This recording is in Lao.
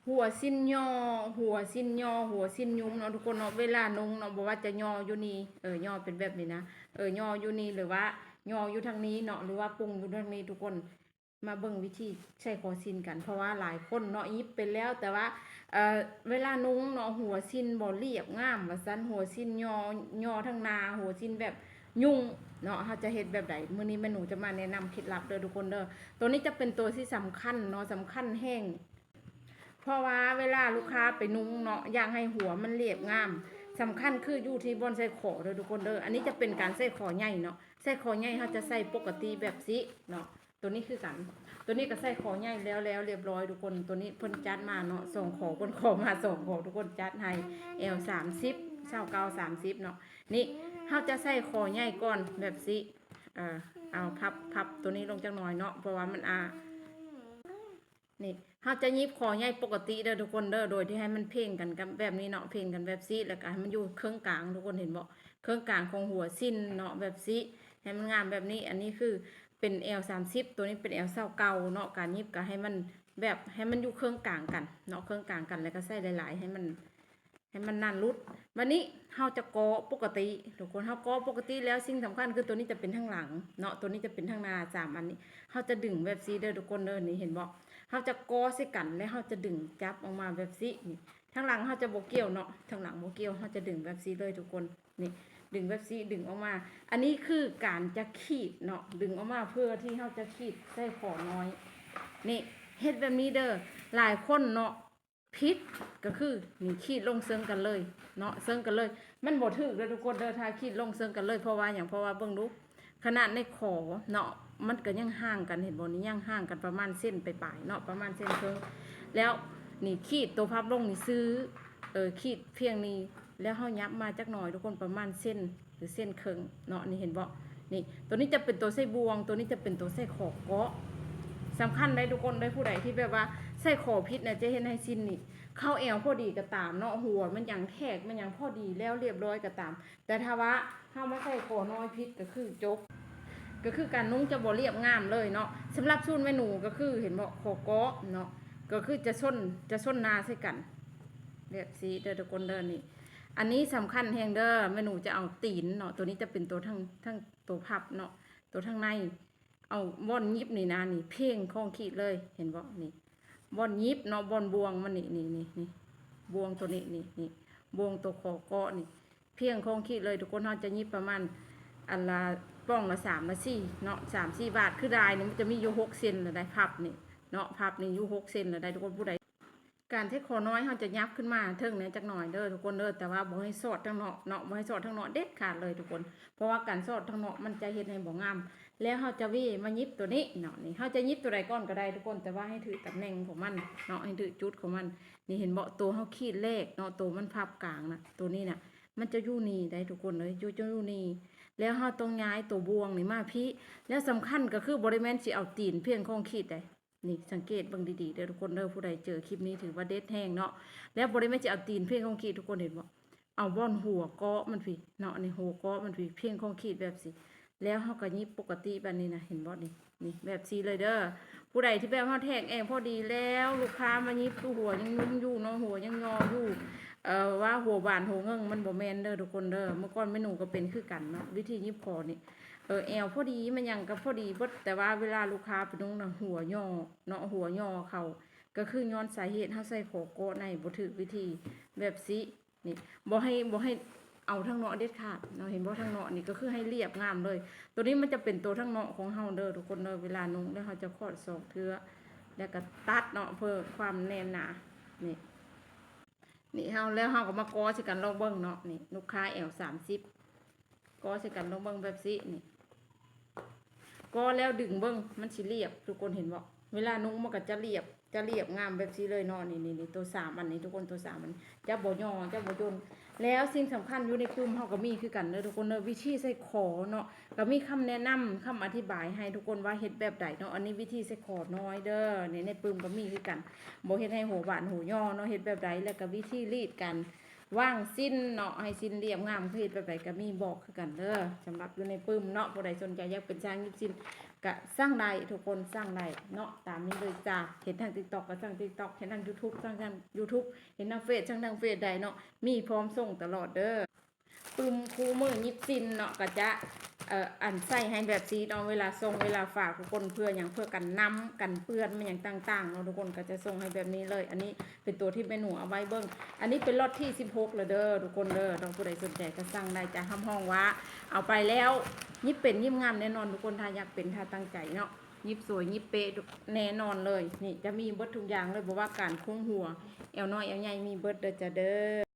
ຫົວສິ້ນຫຍໍ້ ຫົວສິ້ນຫຍໍ້ ຫົວສິ້ນຍຸ່ມເນາະທຸກຄົນເນາະ. ເວລານຸ່ງເນາະ ບໍ່ວ່າຈະຫຍໍ້ຢູ່ນີ້ ເອີ ຫຍໍ້ເປັນແບບນີ້ນະ ເອີ ຫຍໍ້ຢູ່ນີ້ ຫຼືວ່າຫຍໍ້ຢູ່ທາງນີ້ເນາະ ຫຼືວ່າປຸງຢູ່ທາງນີ້ທຸກຄົນ. ມາເບິ່ງວິທີໃສ່ຄໍສິ້ນກັນ ເພາະວ່າຫຼາຍຄົນເນາະຫຍິບເປັນແລ້ວ ແຕ່ວ່າ ເອີ ເວລານຸ່ງເນາະ ຫົວສິ້ນບໍ່ລຽບງາມວ່າຊັ້ນ ຫົວສິ້ນຫຍໍ້ ຫຍໍ້ທາງໜ້າ ຫົວສິ້ນແບບຫຍຸ້ງເນາະ. ເຮົາຈະເຮັດແບບໃດ? ມື້ນີ້ແມ່ໜູຈະມາແນະນຳເຄັດລັບເດີທຸກຄົນເດີ. ໂຕນີ້ຈະເປັນໂຕທີ່ສຳຄັນເນາະ ສຳຄັນແຮງ ເພາະວ່າເວລາລູກຄ້າໄປນຸ່ງເນາະ ຢາກໃຫ້ຫົວມັນລຽບງາມ ສຳຄັນຄືຢູ່ທີ່ບ່ອນໃສ່ຄໍເດີທຸກຄົນເດີ. ອັນນີ້ຈະເປັນການໃສ່ຄໍໃຫຍ່ເນາະ ໃສ່ຄໍໃຫຍ່ເຮົາຈະໃສ່ປົກກະຕິແບບຊີ້ເນາະ. ໂຕນີ້ຄືກັນ ໂຕນີ້ກໍໃສ່ຄໍໃຫຍ່ແລ້ວໆ ລຽບລ້ອຍທຸກຄົນ. ໂຕນີ້ເພິ່ນຈັດມາເນາະ ສອງຄໍ ເພິ່ນຂໍມາສອງຄໍ ທຸກຄົນ ຈັດໃຫ້ ແອລ ສາມສິບ ຊາວເກົ້າ ສາມສິບເນາະ. ນີ້ເຮົາຈະໃສ່ຄໍໃຫຍ່ກ່ອນແບບຊີ້ ເອີ ເອົາພັບ ພັບໂຕນີ້ລົງຈັກໜ່ອຍເນາະ ເພາະວ່າມັນ ອ່າ ນີ້ ເຮົາຈະຫຍິບຄໍໃຫຍ່ປົກກະຕິເດີທຸກຄົນເດີ ໂດຍທີ່ໃຫ້ມັນເພງກັນກັບແບບນີ້ເນາະ ເພງກັນແບບຊີ້ ແລ້ວກໍໃຫ້ມັນຢູ່ເຄິ່ງກາງ ທຸກຄົນເຫັນບໍ່ ເຄິ່ງກາງຂອງຫົວສິ້ນເນາະ ແບບຊີ້ ໃຫ້ມັນງາມແບບນີ້. ອັນນີ້ຄືເປັນ ແອລ ສາມສິບ ໂຕນີ້ເປັນ ແອລ ຊາວເກົ້າເນາະ. ການຫຍິບກໍໃຫ້ມັນແບບ ໃຫ້ມັນຢູ່ເຄິ່ງກາງກັນເນາະ ເຄິ່ງກາງກັນ ແລ້ວກໍໃສ່ຫຼາຍໆ ໃຫ້ມັນ ໃຫ້ມັນໜ້າຫຼຸດ. ບາດນີ້ເຮົາຈະກໍປົກກະຕິທຸກຄົນ ເຮົາກໍປົກກະຕິແລ້ວ ສິ່ງສຳຄັນຄືໂຕນີ້ຈະເປັນທາງຫຼັງເນາະ ໂຕນີ້ຈະເປັນທາງໜ້າ ສາມອັນນີ້ ເຮົາຈະດຶງແບບຊີ້ເດີທຸກຄົນເດີ. ນີ້ເຫັນບໍ່ ເຮົາຈະກໍໃສ່ກັນ ແລ້ວເຮົາຈະດຶງຈັບອອກມາແບບຊີ້. ນີ້ທາງຫຼັງເຮົາຈະບໍ່ກ່ຽວເນາະ ທາງຫຼັງບໍ່ກ່ຽວ ເຮົາຈະດຶງແບບຊີ້ເລີຍທຸກຄົນ. ນີ້ດຶງແບບຊີ້ ດຶງອອກມາ. ອັນນີ້ຄືການຈະຂີດເນາະ ດຶງອອກມາເພື່ອທີ່ເຮົາຈະຂີດໃສ່ຄໍນ້ອຍ. ນີ້ເຮັດແບບນີ້ເດີ. ຫຼາຍຄົນເນາະ ຜິດກໍຄືນີ້ ຂີດລົງເຊິ່ງກັນເລີຍເນາະ ເຊິ່ງກັນເລີຍ ມັນບໍ່ຖືກເດີທຸກຄົນເດີ ຖ້າຂີດລົງເຊິ່ງກັນເລີຍ. ເພາະວ່າຫຍັງ? ເພາະວ່າເບິ່ງດູ ຂະໜາດໃນຄໍເນາະ ມັນກໍຍັງຫ່າງກັນ ເຫັນບໍ່? ນີ້ຍັງຫ່າງກັນປະມານເຊັນປາຍໆເນາະ ປະມານເຊັນເຄິ່ງ. ແລ້ວນີ້ຂີດໂຕພັບລົງນີ້ຊື່ ເອີ ຂີດພຽງນີ້ ແລ້ວເຮົາຫຍັບມາຈັກໜ່ອຍທຸກຄົນ ປະມານເຊັນ ຫຼືເຊັນເຄິ່ງເນາະ. ນີ້ເຫັນບໍ່? ນີ້ ໂຕນີ້ຈະເປັນໂຕໃສ່ບ່ວງ ໂຕນີ້ຈະເປັນໂຕໃສ່ຄໍເກາະ. ສຳຄັນໄດ໋ທຸກຄົນເດີ ຜູ້ໃດທີ່ແບບວ່າໃສ່ຄໍຜິດນະ ຈະເຮັດໃຫ້ສິ້ນນີ້ເຂົ້າແອວພໍດີກໍຕາມເນາະ ຫົວແມ່ນຫຍັງ ແທກແມ່ນຫຍັງພໍດີແລ້ວລຽບລ້ອຍກໍຕາມ ແຕ່ຖ້າວ່າເຮົາມາໃສ່ຄໍນ້ອຍຜິດກໍຄືຈົບ ກໍຄືການນຸ່ງຈະບໍ່ລຽບງາມເລີຍເນາະ. ສຳລັບສູດແມ່ໜູກໍຄື ເຫັນບໍ່ ຄໍເກາະເນາະ ກໍຄືຈະຊົນ ຈະຊົນໜ້າໃສ່ກັນແບບຊີ້ເດີທຸກຄົນເດີ. ນີ້ ອັນນີ້ສຳຄັນແຮງເດີ ແມ່ໜູຈະເອົາຕີນເນາະ ໂຕນີ້ຈະເປັນໂຕທາງ ທາງໂຕພັບເນາະ ໂຕທາງໃນ ເອົາບ່ອນຫຍິບນີ້ນະ ນີ້ເພງຂອງຂີດເລີຍ ເຫັນບໍ່? ນີ້ບ່ອນຫຍິບເນາະ ບ່ອນບ່ວງມັນນີ້ ນີ້ ນີ້ ບ່ວງໂຕນີ້ ນີ້ ນີ້ບ່ວງໂຕຄໍເກາະນີ້ ພຽງຂອງຂີດເລີຍທຸກຄົນ. ເຮົາຈະຫຍິບປະມານອັນລະ ປ່ອງລະສາມລະສີ່ເນາະ ສາມສີ່ບາດ ຄືດາຍນີ້ມັນຈະມີຢູ່ຫົກເຊັນລະໄດ໋ ພັບນີ້ເນາະ ພັບນີ້ຢູ່ຫົກເຊັນລະໄດ໋ທຸກຄົນ. ຜູ້ໃດ ການໃສ່ຄໍນ້ອຍເຮົາຈະຫຍັບຂຶ້ນມາເທິງແດ່ຈັກໜ່ອຍເດີທຸກຄົນເດີ ແຕ່ວ່າບໍ່ໃຫ້ສອດທາງເນາະເນາະ ບໍ່ໃຫ້ສອດທາງເນາະເດັດຂາດເລີຍທຸກຄົນ ເພາະວ່າການສອດທາງເນາະມັນຈະເຮັດໃຫ້ບໍ່ງາມ. ແລ້ວເຮົາຈະຫວມາຫຍິບໂຕນີ້ເນາະ ນີ້ເຮົາຈະຫຍິບໂຕໃດກ່ອນກໍໄດ້ທຸກຄົນ ແຕ່ວ່າໃຫ້ຖືກຕຳແໜ່ງຂອງມັນເນາະ ໃຫ້ຖືກຈຸດຂອງມັນ. ນີ້ເຫັນບໍ່ ໂຕເຮົາຂີດແລກເນາະ ໂຕມັນພັບກາງນະ ໂຕນີ້ນະ ມັນຈະຢູ່ນີ້ໄດ໋ທຸກຄົນເອີຍ ຢູ່ ຈະຢູ່ນີ້. ແລ້ວເຮົາຕ້ອງຍ້າຍໂຕບ່ວງນີ້ມາພີ້ ແລ້ວສຳຄັນກໍຄືບໍ່ໄດ້ແມ່ນຊິເອົາຕີນພຽງຂອງຂີດໃດ໋. ນີ້ສັງເກດເບິ່ງດີໆເດີທຸກຄົນເດີ ຜູ້ໃດເຈີຄລິບນີ້ຖືວ່າເດັດແຮງເນາະ. ແລ້ວບໍ່ໄດ້ແມ່ນຊິເອົາຕີນພຽງຂອງຂີດ ທຸກຄົນເຫັນບໍ່ ເອົາບ່ອນຫົວເກາະມັນພີ້ເນາະ ນີ້ຫົວເກາະມັນພີ້ ພຽງຂອງຂີດແບບຊີ້ ແລ້ວເຮົາກໍຫຍິບປົກກະຕິແບບນີ້ນະ ເຫັນບໍ່ນີ້ ນີ້ແບບຊີ້ເລີຍເດີ. ຜູ້ໃດທີ່ແບບເຮົາແທກແອວພໍດີແລ້ວ ລູກຄ້າມາຫຍິບຄືຫົວຍັງໜຸ່ມຢູ່ເນາະ ຫົວຍັງຫຍໍ້ຢູ່ ເອີ ວ່າຫົວບານຫົວເງິ່ງ ມັນບໍ່ແມ່ນເດີທຸກຄົນເດີ. ເມື່ອກ່ອນແມ່ໜູກໍເປັນຄືກັນເນາະ ວິທີຫຍິບຄໍນີ້ ເອີ ແອວພໍດີ ມັນຫຍັງກໍພໍດີເບິດ ແຕ່ວ່າເວລາລູກຄ້າໄປນຸ່ງນະ ຫົວຫຍໍ້ເນາະ ຫົວຫຍໍ້ເຂົ້າ ກໍຄືຍ້ອນສາເຫດເຮົາໃສ່ຄໍເກາະໃນບໍ່ຖືກວິທີແບບຊີ້. ນີ້ ບໍ່ໃຫ້ ບໍ່ໃຫ້ເອົາທາງເນາະເດັດຂາດເນາະ ເຫັນບໍ່ ທາງເນາະນີ້ກໍຄືໃຫ້ລຽບງາມເລີຍ. ໂຕນີ້ມັນຈະເປັນໂຕທາງເນາະຂອງເຮົາເດີທຸກຄົນເດີ ເວລານຸ່ງແລ້ວເຮົາຈະຂອດສອງເທື່ອ ແລ້ວກໍຕັດເນາະ ເພື່ອຄວາມແໜ້ນໜາ. ນີ້ ນີ້ເຮົາ ແລ້ວເຮົາກໍມາກໍໃສ່ກັນລອງເບິ່ງເນາະ ນີ້ລູກຄ້າແອວສາມສິບ ກໍໃສ່ກັນລອງເບິ່ງແບບຊີ້ ນີ້ ກໍແລ້ວດຶງເບິ່ງ ມັນຊິລຽບ ທຸກຄົນເຫັນບໍ່ ເວລານຸ່ງມັນກໍຈະລຽບ ຈະລຽບງາມແບບຊີ້ເລີຍເນາະ. ນີ້ ນີ້ ນີ້ ໂຕສາມອັນນີ້ທຸກຄົນ ໂຕສາມອັນຈະບໍ່ຫຍໍ້ ຈະບໍ່ຢ່ນ. ແລ້ວສິ່ງສຳຄັນຢູ່ໃນປຶ້ມເຮົາກໍມີຄືກັນເດີທຸກຄົນເດີ ວິທີໃສ່ຄໍເນາະ ກໍມີຄຳແນະນຳ ຄຳອະທິບາຍໃຫ້ທຸກຄົນວ່າເຮັດແບບໃດເນາະ. ອັນນີ້ວິທີໃສ່ຄໍນ້ອຍເດີ ໃນ ໃນປຶ້ມກໍມີຄືກັນ ບໍ່ເຮັດໃຫ້ຫົວບານຫົວຫຍໍ້ເນາະ ເຮັດແບບໃດ ແລ້ວກໍວິທີລີດກັນ ວາງສິ້ນເນາະ ໃຫ້ສິ້ນລຽບງາມ ຄືເຮັດແບບໃດກໍມີບອກຄືກັນເດີ ສຳລັບຢູ່ໃນປຶ້ມເນາະ. ຜູ້ໃດສົນໃຈຢາກເປັນຊ່າງຫຍິບສິ້ນ ກະສັ່ງໄດ້ທຸກຄົນ ສັ່ງໄດ້ເນາະ ຕາມນີ້ເລີຍຈ້າ. ເຫັນທາງ TikTok ກະສັ່ງ TikTok ເຫັນທາງ YouTube ສັ່ງທາງ YouTube ເຫັນທາງເຟສ ສັ່ງທາງເຟສໄດ້ເນາະ ມີພ້ອມສົ່ງຕະຫຼອດເດີ. ປຶ້ມຄູ່ມືຫຍິບສິ້ນເນາະ ກະຈະ ເອີ ອັນໃສ່ໃຫ້ແບບຊີ້ເນາະ ເວລາສົ່ງເວລາຝາກທຸກຄົນ ເພື່ອຫຍັງ ເພື່ອກັນນ້ຳກັນເປື້ອນ ແມ່ນຫຍັງຕ່າງໆເນາະທຸກຄົນ ກະຈະສົ່ງໃຫ້ແບບນີ້ເລີຍ. ອັນນີ້ເປັນໂຕທີ່ແມ່ໜູເອົາໄວ້ເບິ່ງ ອັນນີ້ເປັນລັອດທີສິບຫົກແລ້ວເດີທຸກຄົນເດີເນາະ. ຜູ້ໃດສົນໃຈກະສັ່ງໄດ້ ຈະຮັບຮອງວ່າເອົາໄປແລ້ວຫຍິບເປັນຫຍິບງາມແນ່ນອນທຸກຄົນ ຖ້າຢາກເປັນ ຖ້າຕັ້ງໃຈເນາະ ຫຍິບສວຍຫຍິບເປະແນ່ນອນເລີຍ. ນີ້ຈະມີເບິດທຸກຢ່າງເລີຍ ບໍ່ວ່າການໂຄ້ງຫົວ ແອວນ້ອຍແອວໃຫຍ່ ມີເບິດເດີຈ້າເດີ.